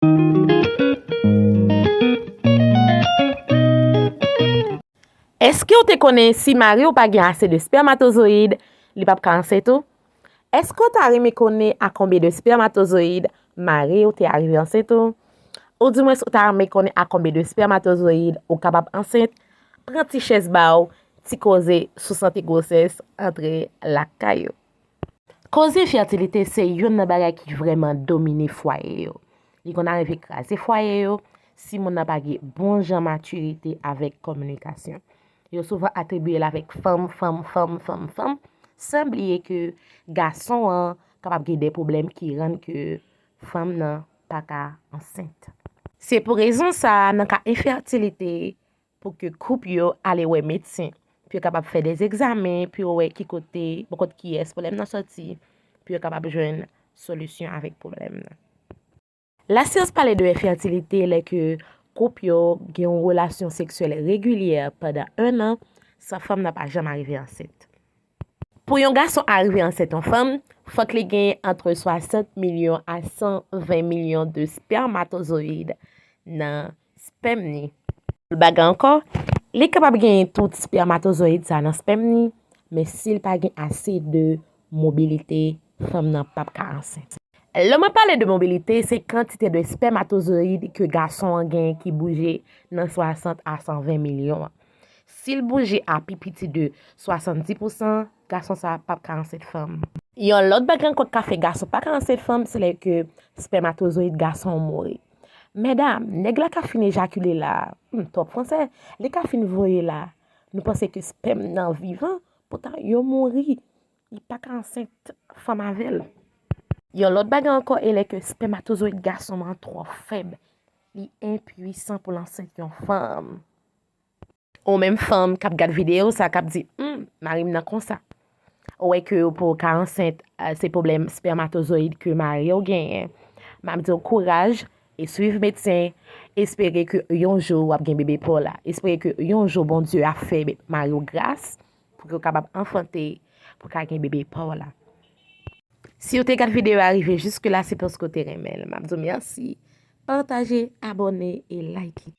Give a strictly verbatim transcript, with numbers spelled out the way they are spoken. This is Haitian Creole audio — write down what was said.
Èske w te konnen si mari w pa gen ase de spèmatozoyid, li p ap ka ansent ou? Èske w ta renmen konnen a konbyen de spèmatozoyid mari w te arive ansent ou? Oudimwens, ou ta renmen konnen a konbyen de spèmatozoyid ou kapab ansent? Pran ti chèz ba w, ti koze sou sante gwosès, antre lakay ou. Koze fètilite se youn nan bagay ki vrèman domine fwaye yo. Li konn arive kraze fwaye yo si moun nan pa gen bon jan matirite avèk kominikasyon. Yo souvan atribiye l avèk fanm, fanm, fanm, fanm, fanm, san bliye ke gason an kapab gen de pwoblèm ki rann ke fanm nan pa ka ansent. Se pou rezon sa a, nan ka enfètilite, pou ke koup yo ale wè medsen, pou yo kapab fè de egzamen, pou yo wè ki kote, bò kot kiyès pwoblèm nan sòti, pou yo kapab jwenn solisyon avèk pwoblèm nan. Lasyans pale de enfètilite lè ke koup yo gen yon relasyon seksyèl regilyè pandan en an san fanm nan pa janm arive ansent. Pou yon gason arive ansent yon fanm, fòk li gen antre swasant milyon a san ven milyon de spèmatozoyid nan spèm ni. Bagay ankò, li kapab genyen tout spèmatozoyid sa nan spèm ni, men si l pa gen ase de mobilite, fanm nan p ap ka ansent. Lè mwen pale de mobilite, se kantite de spèmatozoyid ke gason an genyen ki bouje nan swasant a san ven milyon an. Si l bouje a pi piti de swasanndis pousan, gason sa a p ap ka ansent fanm. Yon lòt bagay ankò k ka fè gason pa ka ansent fanm, se lè ke spèmatozoyid gason an mouri. Medam, nèg la ka fin ejakile la, hmm, twòp fransè, li ka fin voye la. Nou panse ke spèm nan vivan, poutan yo mouri. Li pa ka ansent fanm avè l. Yon lòt bagay ankò, e lè ke spèmatozoyid gason an twò fèb, li enpwisan pou l ansent yon fanm. Ou menm fanm k ap gad videyo sa, k ap di, hmm, mari m nan konsa. Ou wè ke ou poko ka ansent, eh, se pwoblèm spèmatozoyid ke mari w genyen. M ap di w kouraj e swiv medsen. Espere ke yon jou w ap gen bebe pa w la. Espere ke yon jou Bondye ap fè be-, mari w gras pou ke w kapab anfante, pou w ka gen bebe pa w la. Si w te gad videyo a rive jiske la, se paske w te renmen l. M ap di w mèsi. Pataje, abòne e like.